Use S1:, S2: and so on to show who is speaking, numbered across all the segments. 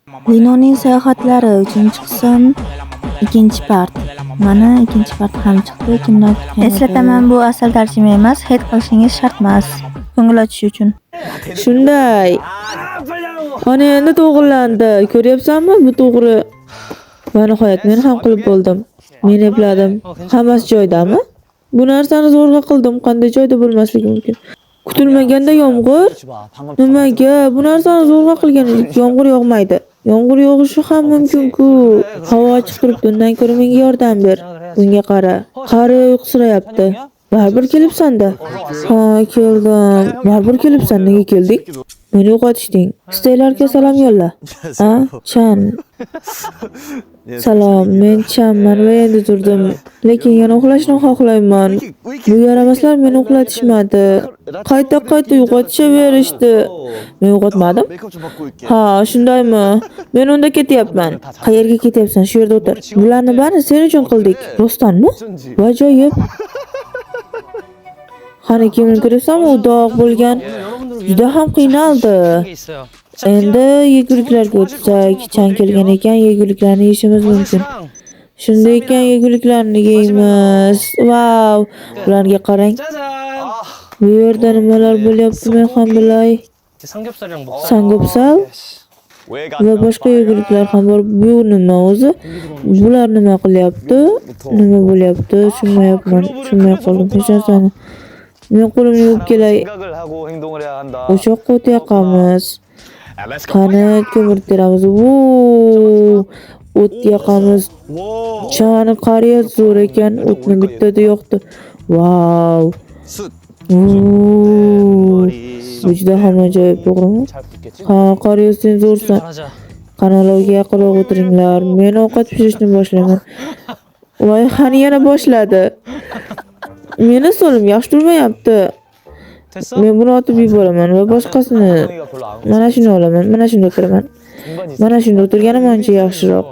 S1: Linoning sayohatlari 3-qism, 2-part. Mana 2-part ham chiqdi. Kimlar kutgan? Eslataman, bu asl tarjima emas, hate qilishingiz shart emas. Ko'ngil ochish uchun.
S2: Shunday. Ana endi to'g'rilandi. Ko'ryapsanmi? Bu to'g'ri. Va nihoyat men ham qilib bo'ldim. Men epladim. Hammasi joyidami? Bu narsani zo'rg'a qildim. Qanday joyda bo'lmasligi mumkin? Kutilmaganda yomg'ir. Nimaga? Bu narsani zo'rg'a qilgan edik. Yomg'ir yog'maydi. Yomg'ir yog'ishi ham mumkin-ku. Havo ochiq turibdi. Undan ko'ra menga yordam ber. Bunga qara. Qari uyqusirayapti. Baribir kelibsan-da. Ha, keldim. Baribir kelibsan. Nega kelding? Meni uyg'otishding. Steylarga salom yo'lla. A, Chan. Salom, men Chanman va endi turdim. Lekin yana uxlashni xohlayman. Bu yaramaslar meni uxlatishmadi. Qayta-qayta uyg'otishaverishdi. Men uyg'otmadim. Ha, shundaymi? Men unda ketyapman. Qayerga ketyapsan? Shu yerda o'tir. Bularni barini sen uchun qildik. Rostdanmi? Va ajoyib. Qani kiyimini ko'ryapsanmi? U dog' bo'lgan. Juda ham qiynaldi. Endi yeguliklarga o'tsak, Chan kelgan ekan, yeguliklarni yeyishimiz mumkin. Shunday ekan, yeguliklarni yeymiz. Vau, bularga qarang. Bu yerda nimalar bo'lyapti men ham bilay. Samgyeopsal va boshqa yeguliklar ham bor. Bu nima o'zi? Bular nima qilyapti? Nima bo'lyapti? Tushunmayapman. Tushunmay qoldim hech narsani. Men qo'limni yuvib kelay. O'choqqa o't yoqamiz. Qani ko'mir teramiz. Vuu! O't yoqamiz. Chani qariya zo'r ekan. O'tni bittada yoqdi. Vau! Vuu! Bu juda ham ajoyib, to'g'rimi? Ha, qariya sen zo'rsan. Qani olovga yaqinroq o'tiringlar. Men ovqat pishirishni boshlayman. Voy, qani yana boshladi. Meni stolim yaxshi turmayapti. Men buni otib yuboraman va boshqasini mana shuni olaman, mana shunda o'tiraman. Mana shunda o'tirganim ancha yaxshiroq,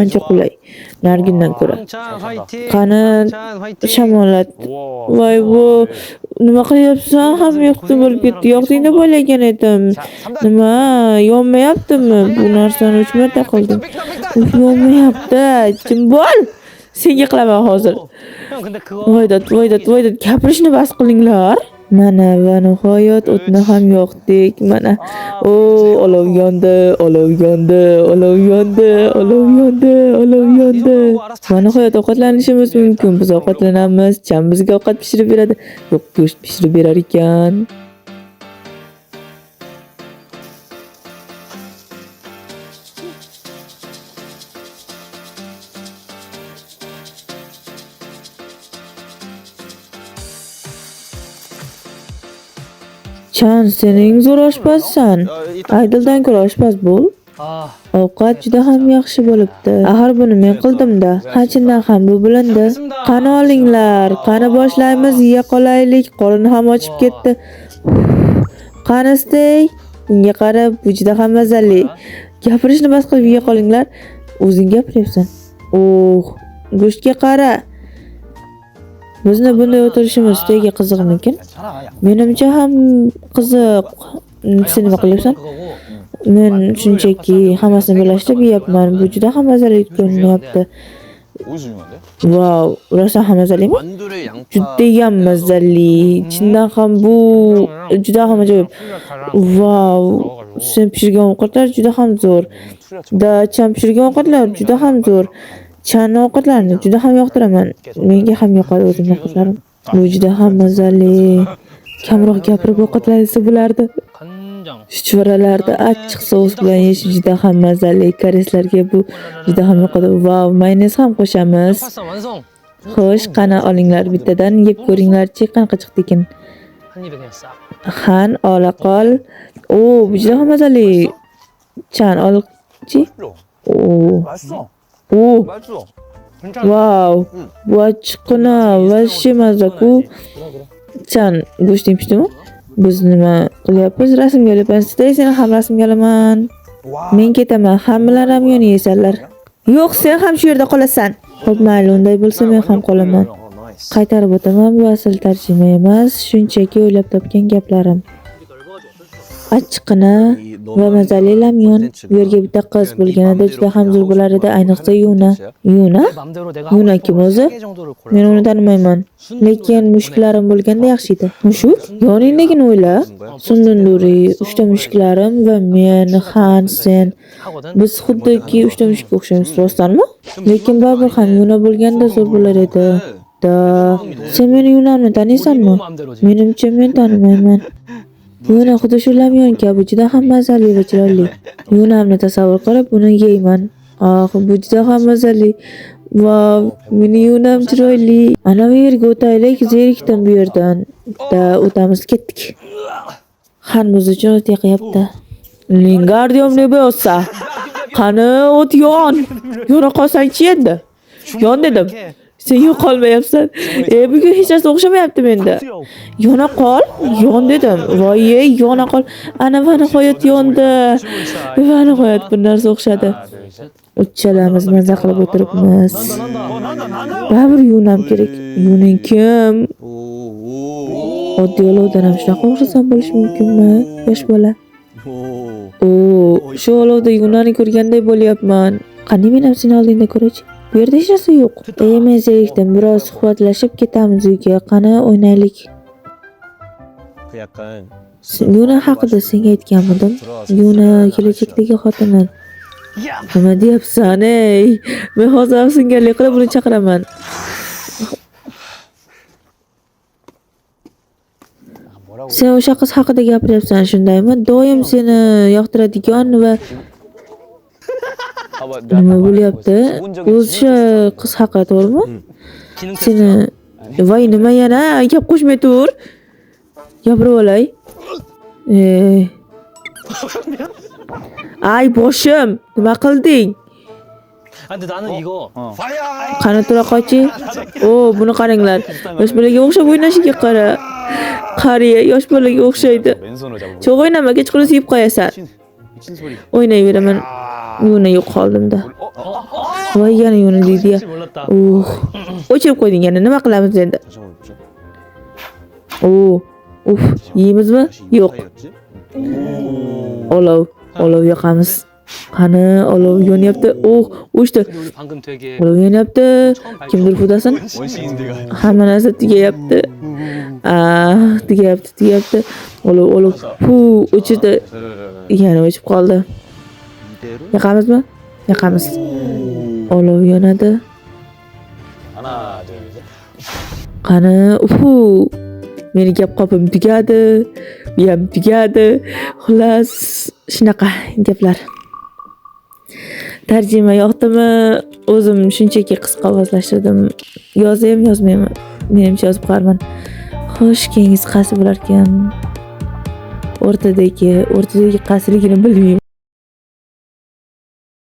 S2: ancha qulay nargindan ko'ra. Qani shamollat. Voy bu nima qilyapsan? Hamma yoqdi bo'lib ketdi. Yoqding deb o'ylagan edim. Nima, yonmayaptimi? Bu narsani 3 marta qildim. Uf, yonmayapti. Jim bo'l. Senga qilaman hozir. Voy dod, voy dod, voy dod. Gapirishni bas qilinglar. Mana va nihoyat o'tni ham yoqdik. Mana o olov yondi, olov yondi, olov yondi, olov yondi, olov yondi. Va nihoyat ovqatlanishimiz mumkin. Biz ovqatlanamiz. Chan bizga ovqat pishirib beradi. Yo'q, go'sht pishirib berar ekan. Chan, sening zo'r oshpazsan. Aydildan ko'ra oshpaz bo'l. Ovqat juda ham yaxshi bo'libdi. Axir buni men qildim-da. Ha, chindan ham bu bilindi. Qani olinglar, qani boshlaymiz, yeya qolaylik. Qorin ham ochib ketdi. Qani stey? Bunga qarab, bu juda ham mazali. Gapirishni bas qilib yeya qolinglar. O'zing gapiryapsan. Oh, go'shtga qara. Bizni bunday o'tirishimiz steyga qiziqmikin? Menimcha ham qiziq. Sen nima qilyapsan? Men shunchaki hammasini birlashtirib yeyapman. Bu juda ham mazali ko'rinyapti. Vau, rosa ham mazalimi? Judayam mazali. Chindan ham bu juda ham ajoyib. Vau, sen pishirgan ovqatlar juda ham zo'r. Da, Chan pishirgan ovqatlar juda ham zo'r. Channi ovqatlarini juda ham yoqtiraman. Menga ham yoqadi o'zimning ovqatlarim. Bu juda ham mazali. Kamroq gapirib ovqatlansa bo'lardi. Chuchvaralarda achchiq sous bilan yeyish juda ham mazali. Koreyslarga bu juda ham yoqadi. Vau, mayonez ham qo'shamiz. Xo'sh, qani olinglar bittadan yeb ko'ringlarchi, qanaqa chiqdi ekan. Han, ola qol. O, bu juda ham mazali. Chan, olchi. O. O. Vau, bu achchiqqina, вообще maza-ku. Chan, go'shting pishdimi? Biz nima qilyapmiz? Rasmga olyapman. Stey, seni ham rasmga olaman. Men ketaman, hammalar ramyon yeysanlar. Yo'q, sen ham shu yerda qolasan. Xo'p, mayli, unday bo'lsa men ham qolaman. Qaytarib o'taman, bu asl tarjima emas, shunchaki o'ylab topgan gaplarim. Achchiqqina. Va mazali lamyon. Bu yerga bitta qiz bo'lganida juda ham zo'r bo'lar edi, ayniqsa Yuna. Yuna? Yuna kim o'zi? Men uni tanimayman. Lekin mushuklarim bo'lganda yaxshi edi. Mushuk? Yoningdagini o'yla. Sundunduri, uchta mushuklarim va men, Han, sen. Biz xuddiki uchta mushukka o'xshaymiz, rostdanmi? Lekin baribir ham Yuna bo'lganda zo'r bo'lar edi. Da, sen meni Yunamni taniysanmi? Menimcha men tanimayman. Yuna xuddi shu lamyon kabi juda ham mazali va chiroyli. Yunamni tasavvur qilib, uni yeyman. Ah, bu juda ham mazali. Vau, meni Yunam chiroyli. Ana bu yerga o'taylik, zerikdim bu yerdan. Da, o'tamiz, ketdik. Han biz uchun o't yoqyapti. Lingardium Leviosa. Qani o't yon. Yona qolsangchi endi. Yon dedim. Sen yo'qolmayapsan. Bugun hech narsa o'xshamayapti menda. Yona qol, yon dedim. Voy, yona qol. Ana va nihoyat yondi. Va nihoyat bir narsa o'xshadi. Uchalamiz maza qilib o'tiribmiz. Baribir yunam kerak. Yuning kim? Oddiy olovdan ham shunaqa o'xshasam bo'lishi mumkinmi? Yosh bola. O, shu olovda Yunani ko'rganday bo'lyapman. Qani men ham seni oldingda ko'raychi. Bu yerda hech narsa yo'q. Men zerikdim. Biroz suhbatlashib ketamiz uyga. Qani o'ynaylik. Yuna haqida senga aytganmidim? Yuna kelajakdagi xotinim. Nima deyapsan, ey? Men hozir afsungarlik qilib uni chaqiraman. Sen o'sha qiz haqida gapiryapsan, shundaymi? Doim seni yoqtiradigan va nima bo'lyapti? O'sha qiz haqida, to'g'rimi? Seni voy nima yana gap qo'shmay tur. Gapirib olay. Ay boshim, nima qilding? Qani tura qochi. O, buni qaranglar. Yosh bolaga o'xshab o'ynashiga qara. Qariya yosh bolaga o'xshaydi. Cho'g' o'ynama, kechqurun siyib qo'yasan. O'ynayveraman. Yuna yo'q qoldimda. Voy yana Yuna deydi-ya. Uh, o'chirib qo'yding yana. Nima qilamiz endi? O, uf, yeymizmi? Yo'q. Olov, olov yoqamiz. Qani olov yonyapti. Oh, o'chdi. Olov yonyapti. Kimdir fudasin? Hamma narsa tugayapti. Ah, tugayapti, tugayapti. Olov, olov. Fu, o'chirdi. Yana o'chib qoldi. Yoqamizmi? Yoqamiz. Olov yonadi. Qani, ufu. Meni gap qopim tugadi. Bu ham tugadi. Xullas, shunaqa gaplar. Tarjima yoqdimi? O'zim shunchaki qisqa ovozlashtirdim. Yozaymi, yozmaymi? Menimcha yozib qo'yarman. Xo'sh, keyingisi qaysi bo'larkan? O'rtadagi qaysiligini bilmayman.